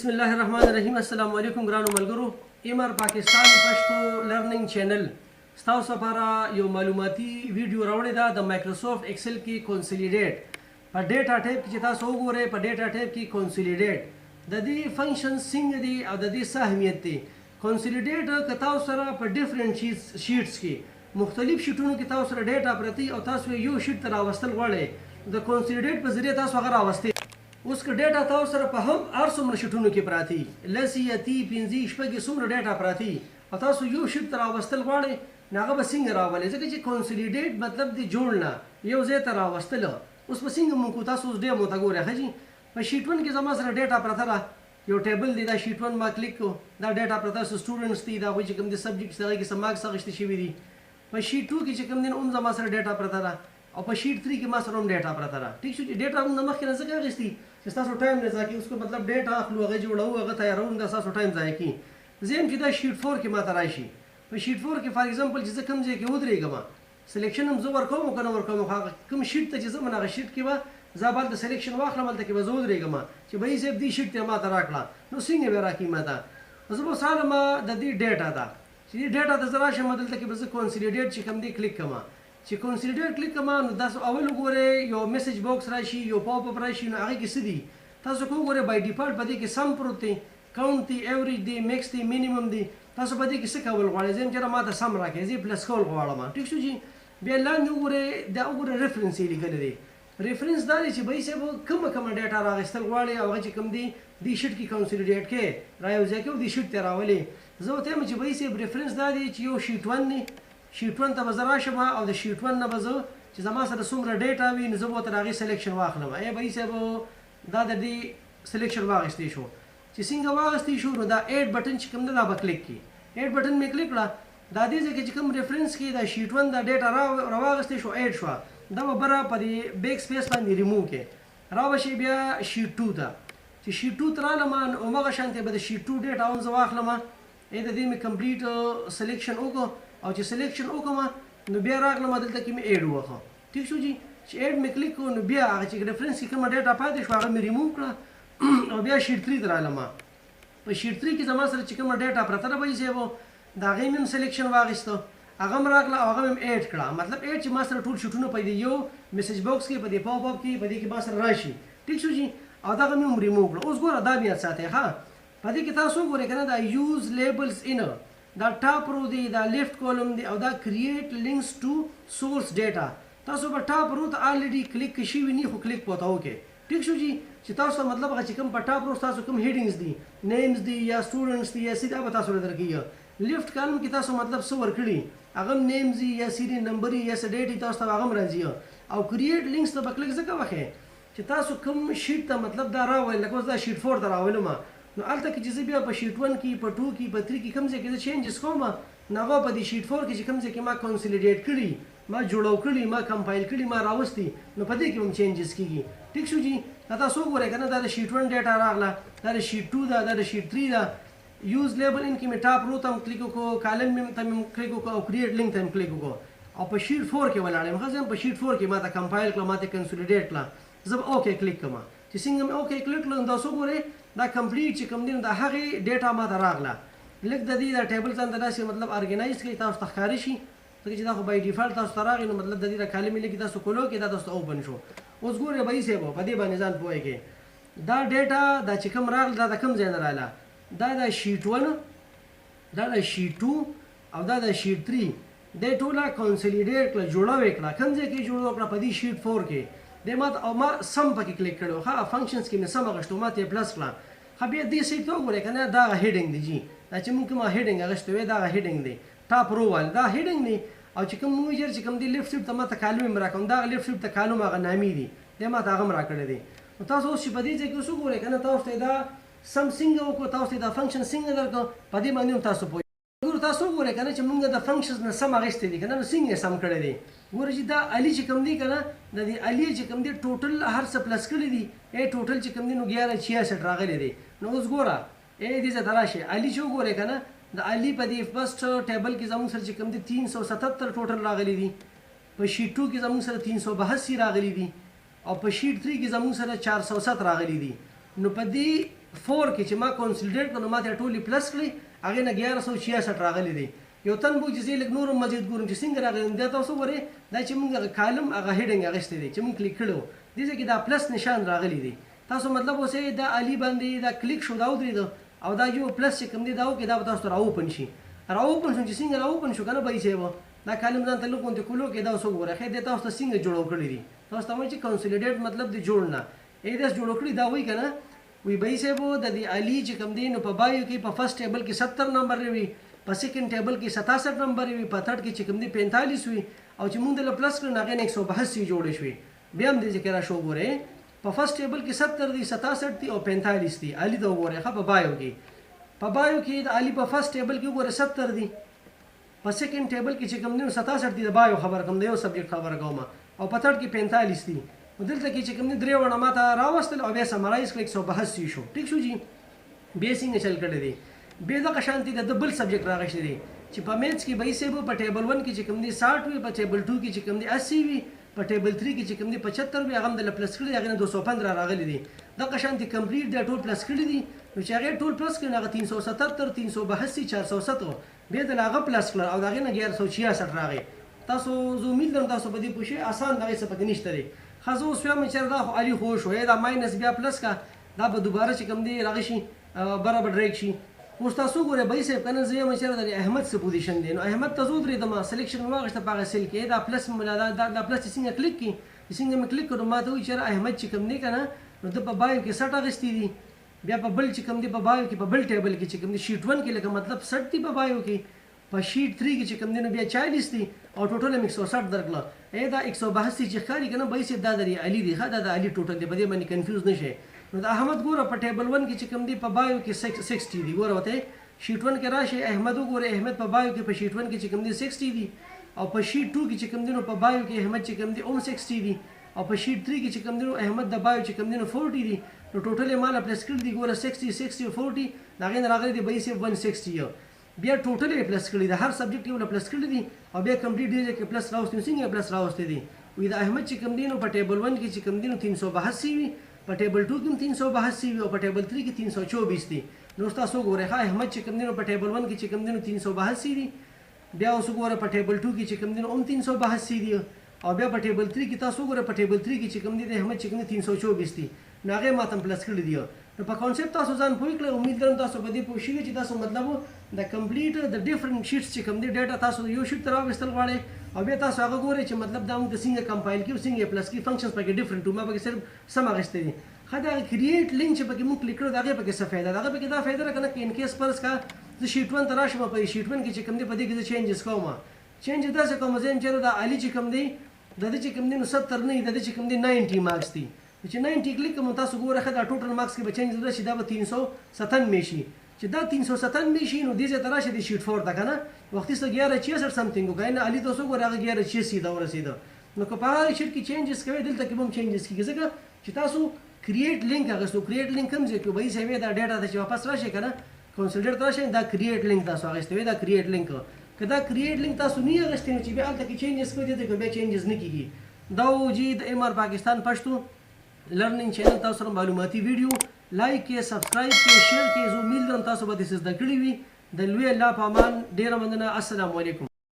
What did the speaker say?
بسم الله الرحمن الرحیم. السلام علیکم ګرانو ملګرو، ایم آر پاکستان پښتو لرننګ چینل ستاسو لپاره یو معلوماتي ویډیو راوړې ده د مایکروسافټ ایکسل کې کنسولیډیټ. په ډیټا ټایپ کې چې تاسو وګورئ، په ډیټا ټایپ کې کنسولیډیټ د دې فنکشن څنګه دی او د دې څه اهمیت دی. کنسولیډیټ که تاسو سره په ډیفرنٹ شیټس کې، مختلف شیټونو کې تاسو سره ډیټا پرتی او تاسو یو شیټ ته راوستل غواړئ، د کنسولیډیټ په ذریعه تاسو هغه راوستئ. اوس که ډیټا تاسو سره په هم هر څومره شیټونو کې پراتی، لسي، اتي، پنځې، شپږې، څومره ډیټا پراتی او تاسو یو شیټ ته راوستل غواړئ، نو هغه به څنګه راولئ؟ ځکه چې کنسولیډیټ مطلب دی جوړ نه، یو ځای ته راوستل. اوس به څنګه مونږ کو؟ تاسو اوس ډېر ته ګورئ. ښه جي، په شیټ 1 کې زما سره ډیټا پرته ده، یو ټیبل دی. دا شیټ 1 ما کلیک کو، دا ډیټا پرته، سټوډنټس دي، دا هغوی چې کوم دي سبجیکټس، هغې کې څه مارکس اخیستي شوي دي. په شیټ 2 کې چې کوم دی هم زما سره ډیټا پرته ده او په شیټ 3 کې ما سره هم ډیټا پرته ده. ټیک شو چې ډیټا موږ مخکې نه ځکه اخیستي چې ستاسو ټایم نه ضایع کړي. اوس کو مطلب ډیټا اخلو، هغه جوړو، هغه تیارو، دا ستاسو ټایم ضایع کړي. زه یم چې دا شیټ 4 کې ما ته راشي. په شیټ 4 کې فار ایگزامپل چې زه کوم ځای کې ودرېږم، سلیکشن هم زه ورکوم که نه ورکوم، خو هغه کوم شیټ ته چې ځم، هغه شیټ کې به زه بل د سلیکشن واخلم، هلته کې به زه ودرېږم چې بهي صاحب دې شیټ ته ما ته راکړه، نو څنګه به راکړي ما ته؟ زه به اوس رالم د دې ډیټا ته، چې دې ډیټا ته زه راشم، دلته کې به زه کنسولیډیټ چې کوم دی کلیک کړم. چې کنسولیډیټ کلیک کړم، نو تاسو اول وګورئ یو میسج باکس راشي، یو پاپ اپ راشي. نو هغې کې څه دي؟ تاسو که وګورئ، بای ډیفالټ په دې کې سم پروت دی، کاونټ دی، ایوریج دی، میکس دی، مینیمم دی. تاسو په دې کې څه کول غواړئ؟ زه یم چېرې ما ته سم راکړئ، زه یې پلس کول غواړم. ټیک شو جي. بیا لاندې وګورئ، دا وګورئ، ریفرنس یې لیکلی دی. ریفرنس دا دی چې بهي صاحب کومه کومه ډیټا راغستل غواړي او هغه چې کوم دی دې شیټ کې کنسولیډیټ کړي، را یو ځای کړي او دې شیټ ته راولي. زه ورته وایم چې بهي صاحب ریفرنس دا دی چې یو شیټ 1 دی، شیټ 1 ته به زه راشم او د شیټ 1 نه به زه چې زما سره څومره ډیټا وي، نو زه به ورته د هغې سلیکشن واخلم. ای بهي صاحب، دا د دې سلیکشن واخیستی شو. چې څنګه واخیستی شو، نو دا ایډ بټن چې کوم دی دا به کلیک کړي. ایډ بټن مې کلیک کړه، دا دې ځای کې چې کوم ریفرنس کې دا شیټ 1 دا ډیټا راواخیستی شو، ایډ شوه. دا به بره په دې بیک سپیس باندې ریموو کړي، را به شي بیا شیټ 2 ته. چې شیټ 2 ته رالم، نو هماغه شانتې به د شیټ 2 ډیټا هم زه واخلم. ای د دې مې کمپلیټ سلیکشن وکړو او چې سلیکشن وکړم، نو بیا راغلم، دلته کې مې ایډ ووهه. ټیک شو جي. چې ایډ مې کلیک کړو، نو بیا هغه چې ریفرنس کې کومه ډیټا پاتې شوه، هغه مې ریموو کړه او بیا شیټ 3 ته رالم. په شیټ 3 کې زما سره چې کومه ډیټا پرته ده بهي صاحب، د هغې مې هم سلیکشن واخیسته، هغه هم راغله او هغه مې هم ایډ کړه. مطلب ایډ چې ما سره ټول شیټونه په دې یو میسج باکس کې، په دې پاپ اپ کې، په دې کې ما سره راشي. ټیک شو جي. او دغه مې هم ریموو کړه. اوس ګوره، دا مې یاد ساتئ. ښه، په دې کې تاسو وګورئ که نه، دا یوز لیبلز ان، دا ټاپ رو دی، دا لیفټ کالم دی او دا کریټ لینکس ټو سورس ډیټا. تاسو به ټاپ رو ته الریډي کلیک شوي نه، خو کلیک پوته وکړئ. ټیک شو جي. چې تاسو ته مطلب هغه چې کوم په ټاپ رو تاسو کوم هیډینګز دي، نیمز دي یا سټوډنټس دي یا څه دي، دا به تاسو له درکوي. لیفټ کالم کې تاسو مطلب څه ورکړي، هغه هم نیمز دي یا سیریل نمبر یا څه ډیټ، تاسو ته هغه هم راځي. او کریټ لینکس ته به کلیک ځکه وکړئ چې تاسو کوم شیټ ته مطلب دا راولئ، لکه اوس دا شیټ 4 ته راولم، نو هلته کې چې زه بیا په شیټ 1 کې، په 2 کې، په 3 کې کوم ځای کې زه چینجز کوم، نو هغه په دې شیټ 4 کې چې کوم ځای کې ما کنسولیډیټ کړي، ما جوړو کړي، ما کمپایل کړي، ما راوستي، نو په دې کې هم چینجز کیږي. ټیک شو جي. دا تاسو وګورئ که نه، دا د شیټ 1 ډیټا راغله، دا د شیټ 2 ده، دا د شیټ 3 ده. یوز لیبل ان کې مې ټاپ رو ته هم کلیک وکړو، کالم مې ته مې کلیک وکړو او کریټ لینک ته مې کلیک وکړو او په شیټ 4 کې ولاړ یم. ښه، زه په شیټ 4 کې ما ته کمپایل کړه، ما ته کنسولیډیټ کړه، زه به اوکې کلیک کړم. چې څنګه مې اوکې کلیک کړو، نو تاسو وګورئ دا کمپلیټ چې کوم دی، نو د هغې ډیټا ما ته راغله. لږ د دې دا ټیبل ځان ته داسې مطلب ارګنایز کړئ، تاسو ته ښکاره شي، ځکه چې دا خو بای ډیفالټ تاسو ته راغی، نو مطلب د دې دا کالم یې لږ تاسو کولو کې دا تاسو ته اوپن شو. اوس ګورئ بهي صاحب، په دې باندې ځان پوه کړئ، دا ډیټا دا چې کوم راغله، دا د کوم ځای نه راغله؟ دا د شیټ 1، دا د شیټ 2 او دا د شیټ 3. دې ټوله کنسولیډیټ کړه، جوړه وې کړه. کوم ځای کې جوړه کړه؟ په دې شیټ 4 کې. دې ما ته او ما سم پکې کلیک کړو، ښه، فنکشنز کې مې سم اخیستو، ما ته یې پلس کړه. ښه، بیا دې سیټ ته وګورئ که نه، دا هغه هیډینګ دی جي، دا چې موږ کومه هیډینګ اخیستې وې، دا هغه هیډینګ دی، ټاپ رو والا دا هیډینګ دی. او چې کوم موږ چې کوم دی لیفټ سیټ ته ما ته کالم یې راکړم، دا لیفټ سیټ ته کالم هغه نامې دي، دی ما ته هغه هم راکړی دی. نو تاسو اوس چې په دې ځای کې اوس وګورئ که نه، تاسو ته دا سم څنګه وکړو، تاسو ته دا فنکشن څنګه درکړو، په دې باندې هم تاسو پوه ګورو. تاسو وګورئ که نه چې موږ د فنکشنز نه سم اخیستی دی که نه، نو څنګه یې سم کړی دی؟ ګورئ چې دا علي چې کوم دی که نه، د دې علي چې کوم دی ټوټل هر څه پلس کړي دي، ای ټوټل چې کوم دی نو 11.66 راغلی دی. نو اوس ګوره، ای دې ځای ته راشئ، علي چې وګورئ که نه، د علي په دې فرسټ ټیبل کې زموږ سره چې کوم دی 377 ټوټل راغلی دی، په شیټ 2 کې زموږ سره 382 راغلی دی او په شیټ 3 کې زموږ سره 407 راغلي دي. نو په دې 4 کې چې ما کنسولیډیټ کړ نو ماته ټولې پلس کړې، هغې نه 1166 راغلي دي. یو تن به چې زه لږ نور هم مزید ګورم چې څنګه راغلی، دا تاسو وګورئ دا چې موږ هغه کالم هغه هډینګ اخیستی دی چې موږ کلیک کړی و، دې ځای کې دا پلس نشان راغلی دی. تاسو مطلب اوس دا علي باندې دا کلیک شو، دا ودرېده او دا یو پلس چې کوم دی دا وکړي، دا به تاسو ته راوپن شي. راوپن شو چې څنګه راوپن شو که نه بهي صاحب، دا کالم ځان ته لږ غوندې کولو کې دا اوس وګوره ښه دی تاسو ته څنګه جوړو کړي دي. تاسو ته وایي چې کنسولیډیټ مطلب دی جوړ نه ای داسې جوړو کړي. دا وایي که نه وی بهي صاحب د دې علي چې کوم دی نو په بایو کې په فرست ټیبل کې 70 نمبر وي، په سیکنډ ټیبل کې 67 نمبر وي، په تھرډ کې چې کوم دی 45 وي، او چې مونږ دله پلس کړو نو هغې نه 182 جوړې شوې. بیا هم دې ځای کې راشه وګورئ، په فرست ټیبل کې 70 دي، 67 دي او 45 دي. علي ته وګورئ ښه، په بایو کې، په بایو کې د علي په فرست ټیبل کې وګورئ 70 دي، په سیکنډ ټیبل کې چې کوم دی نو 67 دي. د بایو خبره کوم، د یو سبجیکټ خبره کوم، او په تھرډ کې 45 دي. نو دلته کې چې کوم دی درې واړه ما ته راوستل او بیا سمرایز کړل، 182 شو. ټیک شو جي. بیا څنګه چل کړی دی، بیا دغه شانتې د بل سبجیکټ راغشتی دی چې په میتھس کې به صاحب په ټیبل 1 کې چې کوم دی 60 وي، په ټیبل 2 کې چې کوم دی 80 وي، په ټیبل 3 کې چې کوم دی 75 وي، هغه هم دله پلس کړي، هغې نه 215 راغلي دي. دغه شانتې کمپلیټ دی ټول پلس کړي دي. نو چې هغې ټول پلس کړي نو هغه 377، 382، 407 بیا دله هغه پلس کړل او د هغې نه 1166 راغی. تاسو زه امید لرم تاسو په دې پوه شئ، اسان دغې څه پکې نشته دی. ښه زه اوس وایم چې دا خو علي خو شو، دا ماینس بیا پلس کا، دا به دوباره چې کوم دی راغی شي برابر ډریک شي. اوس تاسو وګورئ بهي صاحب که نه، زه وایم چې د احمد څه پوزیشن دی، نو احمد ته زه ودرېدم، سلیکشن مې واخېسته په هغه سیل کې، دا پلس مې دا پلس چې څنګه کلیک کړي، چې څنګه مې کلیک کړو ما ته وایي چې احمد چې کوم دی که نه نو ده په بایو کې 60 اخیستي دي، بیا په بل چې کوم دی په بایو کې په بل ټیبل کې چې کوم دی شیټ 1 کې لکه مطلب 60 دي په بایو کې، په شیټ 3 کې چې کوم دی نو بیا 40 دي، او ټوټل مې 160 درکړه. ای دا 182 چې ښکاري که نه بهي صاحب دا د علي دی، ښه دا د علي ټوټل دی، په دې باندې کنفیوز نه شئ. نو د احمد ګوره په ټیبل 1 کې چې کوم دی په بایو کې 60 دي، ګوره ورته شیټ 1 کې راشي احمد وګوره، احمد په بایو کې په شیټ 1 کې چې کوم دی 60 دي، او په شیټ 2 کې چې کوم دی نو په بایو کې احمد چې کوم دی هم 60 دي، او په شیټ 3 کې چې کوم دی نو احمد د بایو چې کوم دی نو 40 دي. نو ټوټل یې ماله پلس کړي دي، ګوره 60 60 40 د هغې نه راغلي دي بهي صاحب 160. بیا ټوټل یې پلس کړي د هر سبجیکټ یې ورله پلس کړي دي، او بیا کمپلیټ دې ځای کې پلس راوستي. نو څنګه یې پلس راوستي دي؟ وایي د احمد چې کوم دی نو په ټیبل 1 کې چې کوم دی نو 382 وي، په ټیبل 2 کې هم 382 وي، او په ټیبل 3 کې 324 دي. نو اوس تاسو وګورئ ښه، احمد چې کوم دی نو په ټیبل 1 کې چې کوم دی نو 382 دي، بیا اوس وګوره په ټیبل 2 کې چې کوم دی نو هم 382 دي، او بیا په ټیبل 3 کې تاسو وګوره په ټیبل 3 کې چې کوم دی د احمد چې کوم دی 324 دي. نو هغې ما ته هم پلس کړي دي. نو په کانسپټ تاسو ځان پوه کړئ، امید لرم تاسو په دې پوه شوي چې تاسو مطلب د کمپلیټ د ډیفرنټ شیټس چې کوم دی ډیټا تاسو یو شیټ ته راوستل غواړئ، او بیا تاسو هغه ګورئ چې مطلب دا موږ ته څنګه کمپایل کړي او څنګه یې پلس کړي، فنکشنز پکې ډیفرنټ وو، ما پکې صرف سم اخیستی دي. ښه دا کریټ لینک چې پکې موږ کلیک کړو د هغې پکې څه فایده ده؟ هغه پکې دا فایده ده که نه، که ان کیس فرض کا زه شیټ 1 ته راشم، په شیټ 1 کې چې کوم دی په دې کې زه چینجز کوم، چینج داسې کوم زه یم چې دا علي چې کوم دی د ده چې کوم دی نو 70 نه دي، د ده چې کوم دی 90 مارکس دي. نو چې 90 کلیک کوم تاسو ګوره ښه دا ټوټل مارکس کې به چینج راشي، دا به 397 شي. چې دا 397 شي نو دې ځای ته راشه د شیټ 4 ته که نه، وختي څه 1166 سمثینګ وکړه، نه علي تاسو وګوره هغه 1186 ته ورسېده. نو که په هغه شیټ کې چینجز کوئ دلته کې به هم چینجز کېږي، ځکه چې تاسو کریټ لینک اخیستو. کریټ لینک کوم ځای کې به صاحب دا ډیټا ته چې واپس راشي که نه کنسلټ ته راشي، دا کریټ لینک تاسو اخیستی وي، دا کریټ لینک که دا کریټ لینک تاسو نه اخیستی نو چې بیا هلته کې چینجز کوئ دلته کې بیا چینجز نه کېږي. دا و جي د ایم آر پاکستان پښتو لرنینګ چینل تاسو سره معلوماتي ویډیو. لایک کړئ، سبسکرایب کړئ، شیر کړئ. زه امید لرم تاسو به دې څه زده کړي وي. د لوی الله په امان، ډېره مننه. السلام علیکم.